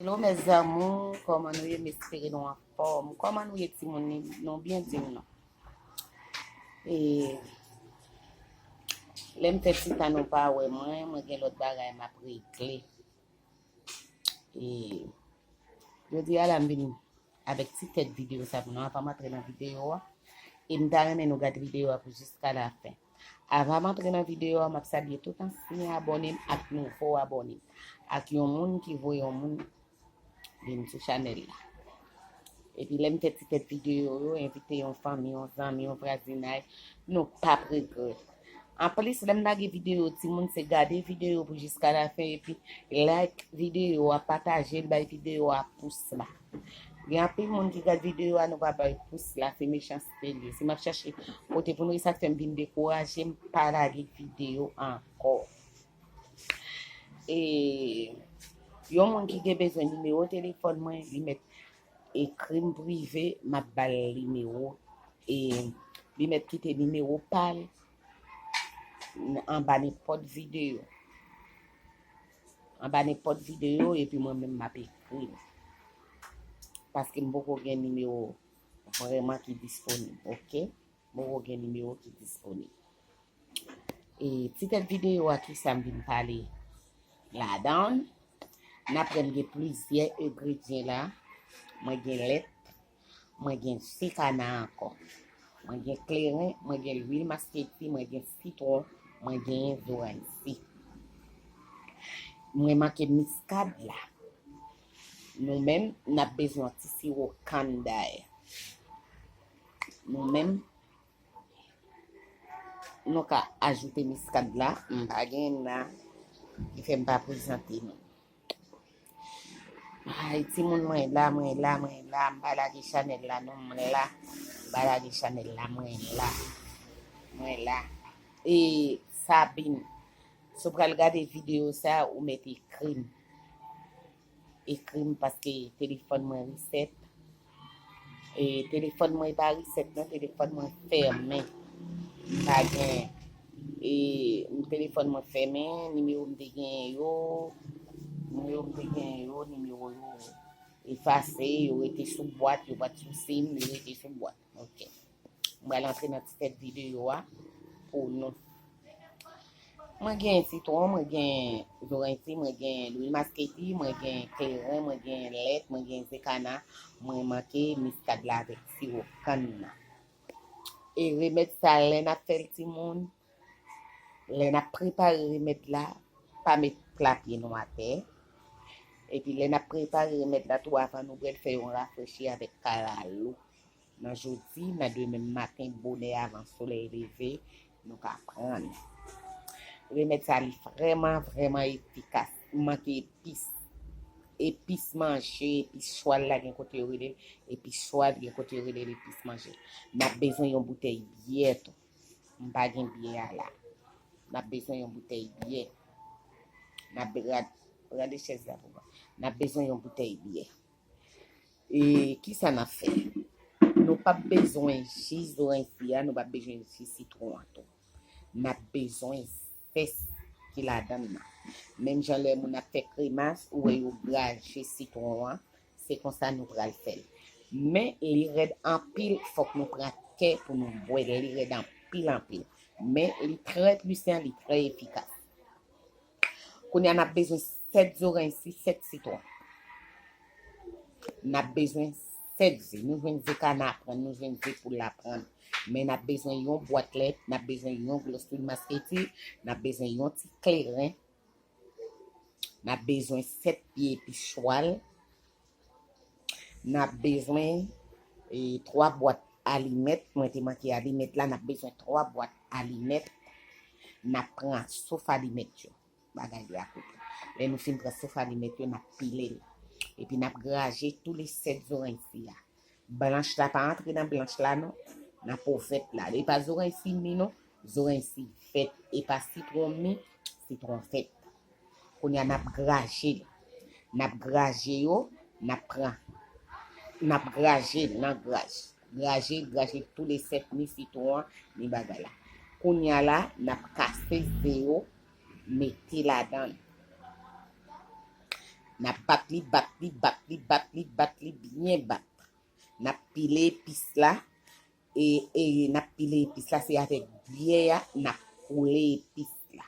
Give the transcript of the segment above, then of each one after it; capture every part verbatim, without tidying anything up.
Hello mes amours, kòman nou ye? M espere nou anfòm. Kòman nou ye timoun? Nou byen, di m non. E lè m fè ti tan nou pa wè mwen, mwen gen lòt bagay m ap regle. E jodi a la m vin avèk ti tèt videyo sa pou nou. Avan m antre nan videyo a, e m ta renmen nou gade videyo a pou jiska lafen. Avan m antre nan videyo a, m ap salye tout ansyen abòne m ak nouvo abòne m, ak yon moun ki voye yon moun vin sou chanèl la. Epi lè m fè ti tèt videyo yo, envite yon fanmi, yon zanmi, yon vwazinay, nou p ap regrèt. Anplis, lè m lage videyo, timoun, se gade videyo pou jiska lafen, epi like videyo a, pataje l, bay videyo a pous la. Gen anpil moun ki gade videyo a, nou pa bay pous la, se mechanste li ye. Si m ap chache kote pou nou ye, sa k fè m vin dekouraje, m pa lage videyo ankò. E yon moun ki gen bezwen nimewo telefòn mwen, li mèt ekri m prive, m ap ba l nimewo. E li mèt kite nimewo pa l anba nenpòt videyo. Anba nenpòt videyo, epi mwen menm m ap ekri l. Paske m poko gen nimewo vrèman ki disponib, oke? M poko gen nimewo ki disponib. E ti tèt videyo a, kisa m vin pale ladan l? N aprann gen plizyè engredyan la. Mwen gen lèt, mwen gen sikana ankò. Mwen gen kleren, mwen gen lwil masketi, mwen gen sitwon, mwen gen zoranj si. Mwen manke miskad la. Nou menm, n ap bezwen yon ti siwo kann dayè. Nou menm, nou ka ajoute miskad la. M pa gen la, ki fè m pa prezante nou. Ay, timoun, mwen la, mwen la, mwen la. M pa lage chanèl la non, mwen la. M pa lage chanèl la, mwen la. Mwen la. E Sabine, si w pral gade videyo sa, ou mèt ekri m. Ekri m paske telefòn mwen reset. E telefòn mwen e pa reset non, telefòn mwen fèmen. M pa gen, e telefòn mwen fèmen, nimewo m te genyen yo, nimewo m te genyen yo, nimewo yo efase, yo rete sou bwat, yo pa t sou sim, yo rete sou bwat. Ok. M pral antre nan ti tèt videyo a pou nou. Mwen gen sitwon, mwen gen zoranj si, mwen gen lwil masketi, mwen gen kleren, mwen gen lèt, mwen gen zekana, mwen manke miskad la avèk siwo kann nan. E remèd sa, lè n ap fè l, timoun, lè n ap prepare remèd la, pa met pla pye nou atè. Epi lè n ap prepare remèd la tou, avan nou bwè l, fè yon rafrechi avèk kalalou. Nan jodi, nan demen maten, bonè avan solèy leve, nou ka pran l. Remèd sa, li vrèman, vrèman efikas. Li manke epis. Epis manje, epis chwal la gen kote yo rele l, epis chwal gen kote yo rele l epis manje. N ap bezwen yon boutèy byè tou. M pa gen byè a la. N ap bezwen yon boutèy byè. N ap be-, rad-, rade chèz la pou mwen. N ap bezwen yon boutèy byè. E kisa n ap fè? Nou p ap bezwen ji zoranj si a, nou p ap bezwen ji sitwon an tou. N ap bezwen zès ki ladan l nan. Menm jan lè moun ap fè kremas, ou wè yo graje sitwon an, se konsa nou pral fè l. Men li rèd anpil, fòk nou pran kè pou nou bwè l, li rèd anpil, anpil. Men li trè pwisan, li trè efikas. Kounye a, n ap bezwen sèt zoranj si, sèt sitwon. N ap bezwen sèt ze. Nou jwenn ze kana pran, nou jwenn ze poul la pran. Men n ap bezwen yon bwat lèt, n ap bezwen yon glòs lwil masketi, n ap bezwen yon ti kleren, n ap bezwen sèt pye epis chwal, n ap bezwen, e, twa bwat alimèt. Mwen te manke alimèt la, n ap bezwen twa bwat alimèt. N ap pran souf alimèt yo. Bagay li a koute. Lè nou fin pran souf alimèt yo, n ap pile l. Epi n ap graje tou le sèt zoranj si a. Blanch la pa antre nan blanch la non. Nan po vèt la. E pa zoranj si mi non. Zoranj si vèt. E pa sitwon mi. Sitwon vèt. Kounye a n ap graje l. N ap graje yo. N ap pran. N ap graje l nan graj. Graje l, graje l tou le sèt, ni sitwon an, ni bagay la. Kounye a la, n ap kase ze yo, mete ladan l. N ap bat li, bat li, bat li, bat li, bat li, byen bat. N ap pile epis la, e, e n ap pile epis la, se avèk gyè a, n ap koule epis la.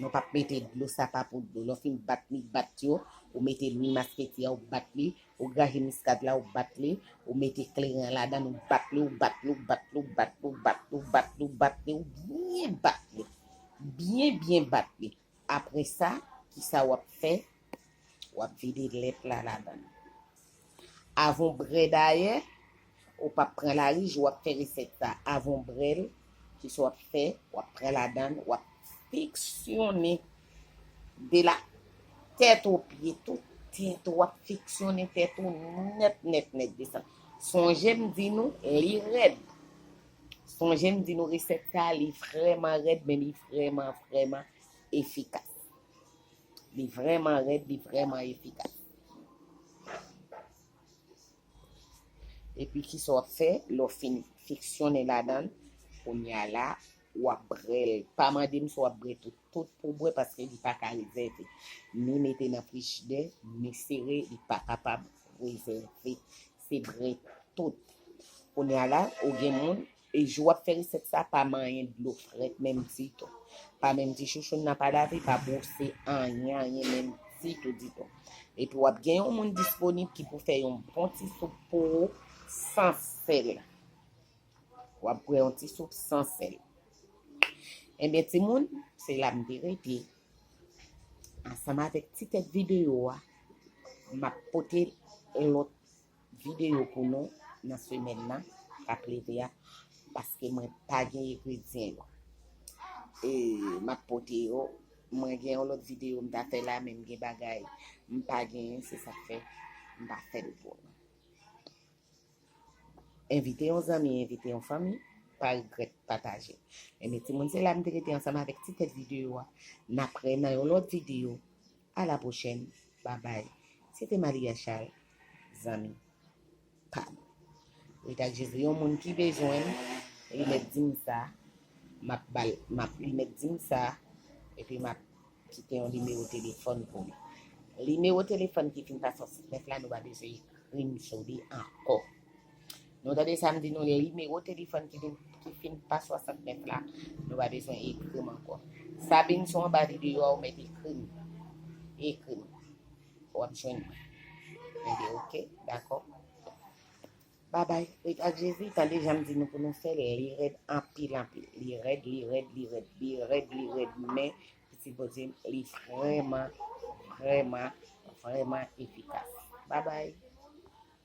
Nou p ap mete dlo, sa pa pou dlo. Lè w fin bat li, bat yo, ou mete lwil masketi a, ou bat li, ou graje miskad la, ou bat li, ou mete kleren an ladan, ou bat li, ou bat li, ou bat li, ou bat li, ou bat li, ou bat li, ou bat li, ou byen bat li. Byen, byen bat li. Apre sa, kisa w ap fè? W ap vide lèt la ladan. Avan w brè dayè, ou p ap pran larij, w ap fè resèt sa. Avan w brè l, kisa w ap fè? W ap pran ladan, w ap fiksyonnen de la tèt o pye, tout tèt ou, w ap fiksyonnen tèt ou nèt, nèt, nèt desann. Sonje m di nou, li rèd. Sonje m di nou resèt sa, li vrèman rèd, men li vrèman, vrèman efikas. Li vrèman rèd, li vrèman efikas. Epi kisa w ap fè? Lè w fin fiksyonnen ladan l, kounye a la, w ap brè l. Pa mande m si w ap brè tout, tout pou w bwè, paske li pa ka rezève. Ni mete nan frijidè, ni sere, li pa kapab rezève. Se brè tout. Kounye a la, ou gen moun, e jou w ap fè resèt sa, pa manyen dlo frèt menm ditou. Pa menm ti chouchoun nan pa lave, pa bwose anyen, anyen menm ditou, ditou. Epi w ap gen yon moun disponib ki pou fè yon bon ti soup pou ou san sèl. W ap bwè yon ti soup san sèl. Ebyen, timoun, se la m te rete. Ansanm avèk ti tèt videyo a, m ap pote lòt videyo pou nou nan semèn nan k ap leve a, paske mwen pa gen engredyan yo. E m ap pote yo, mwen gen yon lòt videyo m ta fè la, men m gen bagay m pa genyen, se sa k fè m pa fè l pou nou. Envite yon zanmi, envite yon fanmi, pa regrèt pataje. Ebyen, timoun, se la m te rete ansanm avèk ti tèt videyo a. N ap wè nan yon lòt videyo. A la pwochèn. Babay. Se te Malia Charles, zanmi pa m. Ret ak Jezi. Yon moun ki bezwen m, li mèt di m sa, m ap ba l, m ap, li mèt di m sa, epi m ap kite yon nimewo telefòn pou li. Nimewo telefòn ki fin pa swasantnèf la, nou pa bezwen ekri m sou li ankò. Nou tande sa m di nou, nimewo telefòn ki fin, ki fin pa swasantnèf la, nou pa bezwen ekri m ankò. Sabine, sou anba videyo a, ou mèt ekri m. Ekri m. W ap jwenn mwen. Ebyen, oke, dakò. Babay, ret ak Jezi, tande jan m di nou pou nou fè l, li rèd anpil, anpil. Li rèd, li rèd, li rèd, li rèd, li rèd, men, pitit Bondye, li vrèman, vrèman, vrèman efikas. Babay.